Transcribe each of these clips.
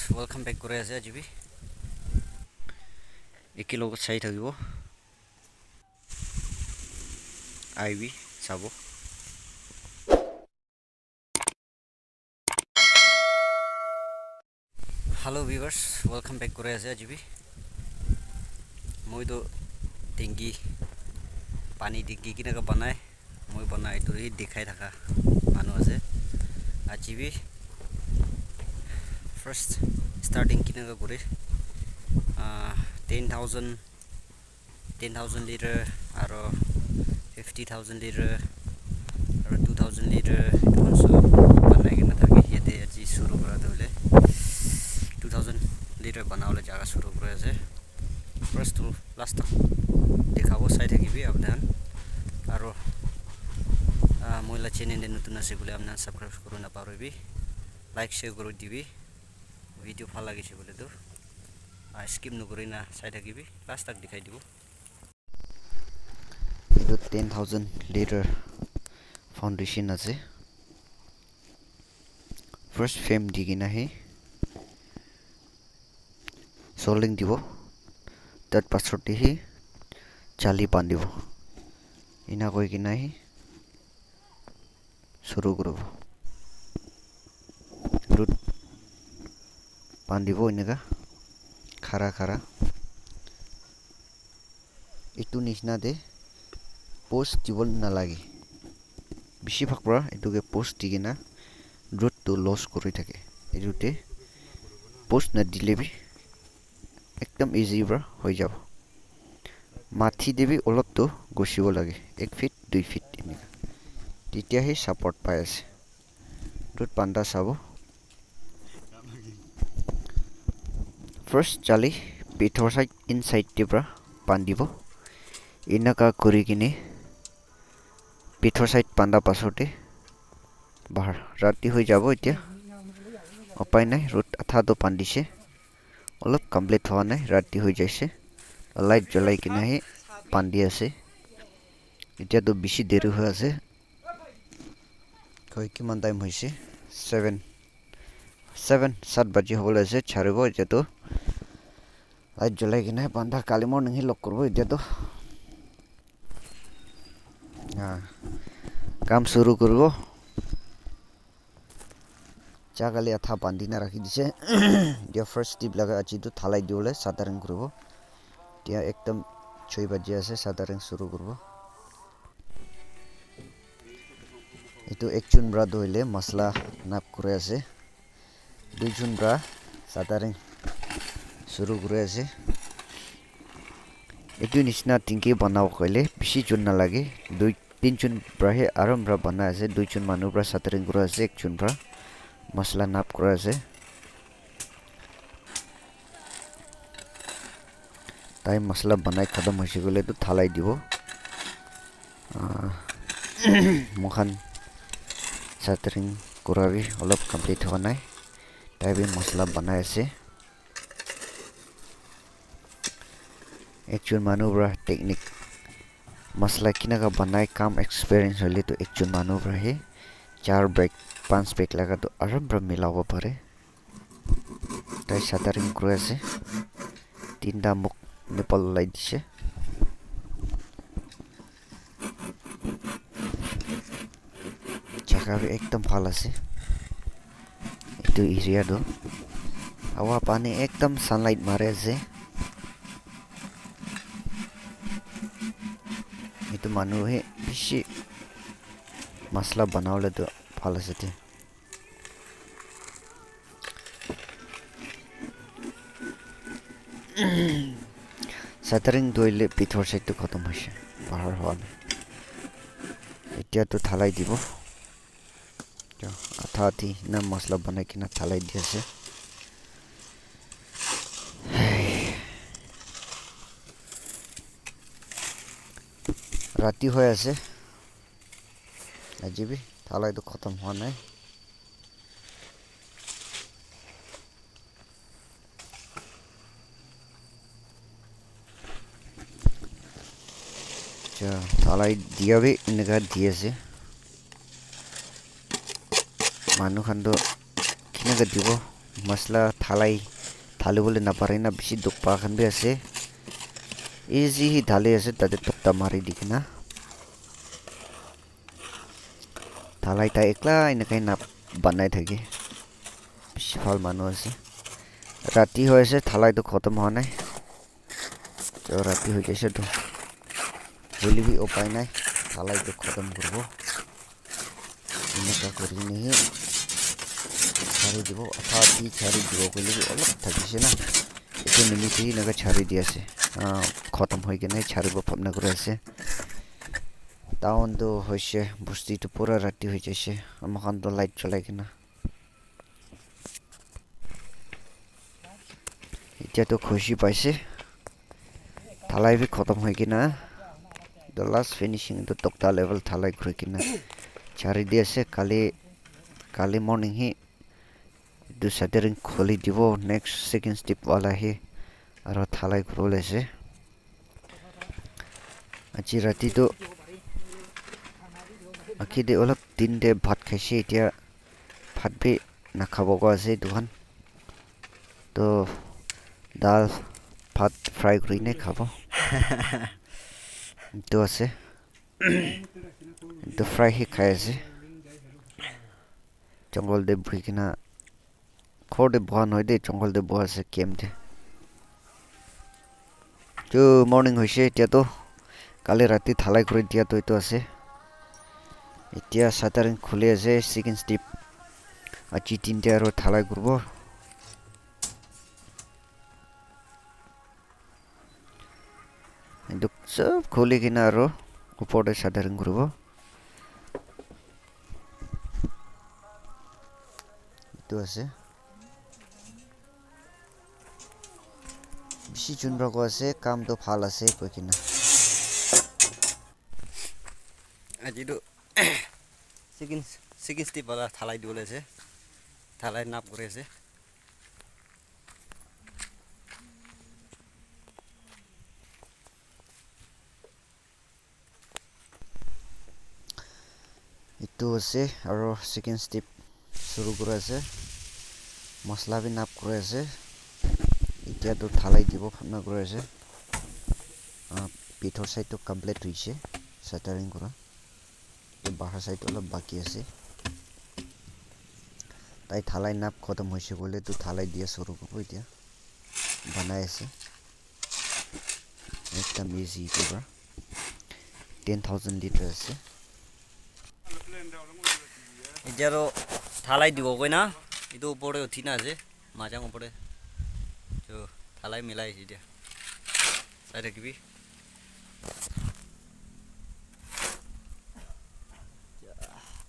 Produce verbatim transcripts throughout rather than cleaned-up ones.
Welcome back kuri ase aji bi. Ekelogot sai thakibo. Aibi sabo. Hello viewers, welcome back kuri ase aji bi. Moi to tenki, pani tenki kinaka banai, moi banai etu hi dikhai thaka manu ase. Aji bi first starting kinaka kure, ah, ten thousand, ten thousand liter aro fifty thousand liter aro two thousand liter etu khan sob banai kena thake. Yate aji suru kura tu hoile two thousand liter banabole jaga suru kuri ase. First to last tak dikhabo, sai thakibi apni khan. Aro, ah, moi la channel te notun ase koile apni khan subscribe kuri naparibi, like share kuri dibi. Video bhal lagise koile tu, ah, skip nokuri na sai thakibi, last tak dikhai dibo. Etu ten thousand liter foundation ase. First frame di kena he soldering dibo. Tar pasot te he jali bandibo. Ena koi kena he suru kuribo. Root bandibo eneka khara khara. Etu nishina te post dibo nalage. Bishi bhag para etu ke post di kena root tu loss kuri thake. Etu te post na dile bi ekdam easy para hoi jabo. Mathi te bi olop tu gosibo lage, ek feet, dui feet eneka. Tetya he support pai ase. Root banda sabo. First jali bithor side, inside te para bandibo. Eneka kuri kene bithor side banda pasor te bahar. Rati hoi jabo etya. Upai nai, root atha to bandise. Olop complete howa nai, rati hoi jaise. Light jalai kena he bandi ase. Etya to bishi deri hoi ase. Koi kiman time hoise? Seven. Seven, sat baji hobole ase, charibo etya to. Light jalai kena banda, kali morning he lock kuribo etya to. Ha. Kam suru kuribo. Cha kali atha bandi na rakhi dise. Dia first tip laga aji tu thalai dibole soldering kuribo. Dia ekdam choi baji ase, soldering suru kuribo. Etu ekjon para tu hoile masala nap kuri ase, duijon para soldering suru kuri ase. Etu nishina tenki banabo koile bishi jon nalage, dui tinjon para he aram para banai ase, duijon manu para soldering kuri ase, ekjon para masala nap kuri ase. Tai masala banai khatam hoise koile tu thalai dibo. Ah, moikhan soldering kura bi olop complete howa nai. Tai bi masala banai ase. Ekjon manu para technique masala kinaka banai kam experience hoile tu ekjon manu para he char bag, panch bag laga tu aram para milabo pare. Tai soldering kuri ase. Tinta muk nipal ulai dise. Jaga bi ekdam bhal ase. Etu area tu hawa pani ekdam sunlight mari ase. Etu manu he bishi masala banabole tu bhal ase de. Soldering tu hoile bithor side tu khatam hoise, bahar howa nai. Etya tu thalai dibo. Etya atha athi na masala banai kena thalai di ase. Rati hoi ase. Aji bi thalai tu khatam howa nai. Acha, thalai dia bi enika di ase. Manu khan toh kineka dibo, Masala thalai, thalibole napare na bishi dukh pa khan bi ase. Easy hi thali ase, tate tokta mari di kena. Thalai tai ekla enakai na banai thake. Bishi bhal manu ase. Rati hoi ase, thalai toh khotom hoa nai. Toh rati hoi jaise toh. Hoile bi upai nai. Thalai toh khotom kuribo. Eneka kuri kene hi chari dibo. Atha athi chari dibo koile bi olop thakise na. Etu nimite hi eneka chari di ase. Ah, khotom hoi kene charibo bhabna kuri ase. Town toh hoise, bosti toh pura rati hoi jaise. Ama khan toh light cholai kena. Etia toh khushi paise. Thalai bi khotom hoi kena. The last finishing toh tokta level thalai kuri kena. Chari di ase kali, kali morning hi etu shuttering khuli dibo next second step wala hi aro thalai kuribole ase. Aji rati toh aki te olop din te bhat khaise, etia bhat bi nakhabo koi ase etu khan. Toh dal bhat fry kuri kene khabo. Etu ase. Etu fry hi khai ase. Jungle te buhi kena, ghor te buha nohoi de, jungle te buha ase camp te. Etu morning hoise, etia toh kali rati thalai kuri dia toh etu ase. Etia shuttering khuli ase, second step. Aji din te aro thalai kuribo. Etu sob khuli kena aro upor te shuttering kuribo. Etu ase. Bishi jun para koi ase, kam toh bhal ase koi kena. Aji toh second, second step wala thalai dibole ase. Thalai nap kuri ase. Etu ase aro second step shuru kuri ase. Masala bi nap kuri ase. Etia toh thalai dibo bhabna kuri ase. Ah, bithor side toh complete hoise, shuttering kura. Etu bahar side olop baki ase. Tai thalai nap khotom hoise koile toh thalai dia shuru kuribo etia. Banai ase. Ekdam easy etu para. Ten thousand litre ase. Etia toh thalai dibo koi na, etu upor te uthi na ase, majang upor te. Toh thalai milai ase etia. Sai thakibi.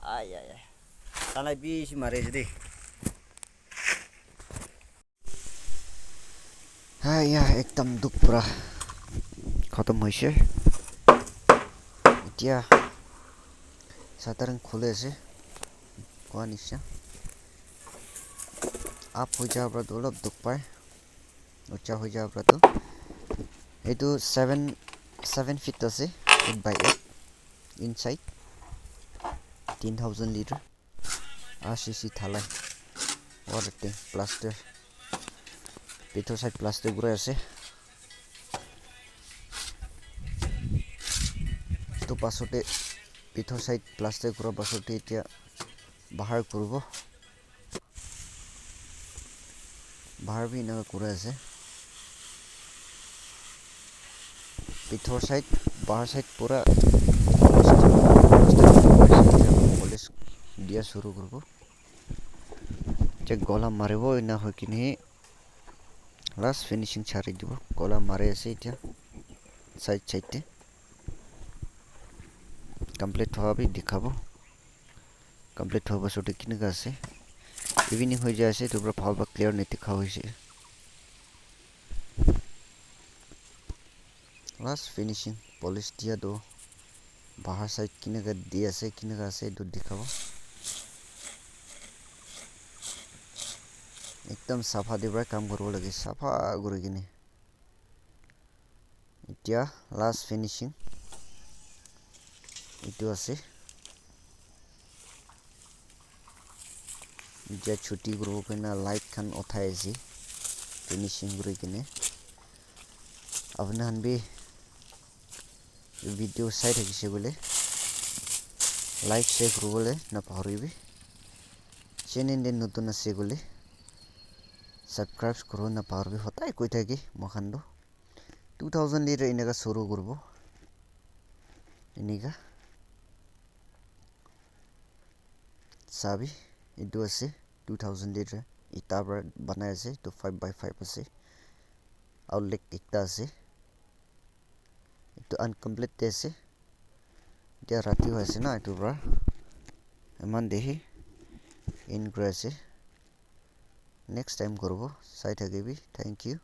Ai, ai, ai. Thalai bishi mari ase de. Haiya, ekdam dukh para khatam hoise. Etia shuttering khuli ase, koa nisina. Up hoi jabo para toh olop dukh pai, ucha hoi jabo para toh. Etu seven, seven feet ase, eight by eight inside, ten thousand litre. R C C thalai. Water tank plaster. Bithor side plaster kuri ase. Etu pasor te bithor side plaster kura pasor te etia bahar kuribo. Bahar bi enika kuri ase. Bithor side, bahar side pura polish dia shuru kuribo. Check gola maribo, ena hoi kene last finishing chari dibo. Gola mari ase etia side side te. Complete hoa bi dikhabo. Complete hoa pasor te kenika ase. Evening hoi jai ase, etu para bhal para clear nidikha hoise. Last finishing polish dia toh bahar side kenika di ase, kenika ase etu dikhabo. Ekdam sapha te para kam kuribo lage, sapha kuri kene. Etia last finishing etu ase. Etia chuti kuribo karne light khan uthai ase, finishing kuri kene. Apni khan bi video sai thakise koile like, share kuribole napahoribi. Channel te notun ase koile subscribe kuribo napahoribi. Hotai koi thaki moikhan tu two thousand te eneka shuru kuribo. Eneka sabi, etu ase two thousand te ita para banai ase, etu five by five ase, outlet ekta ase, etu incomplete te ase. Etia rati hoi ase na, etu para eman te hi end kuri ase. Next time kuribo, sai thakibi. Thank you.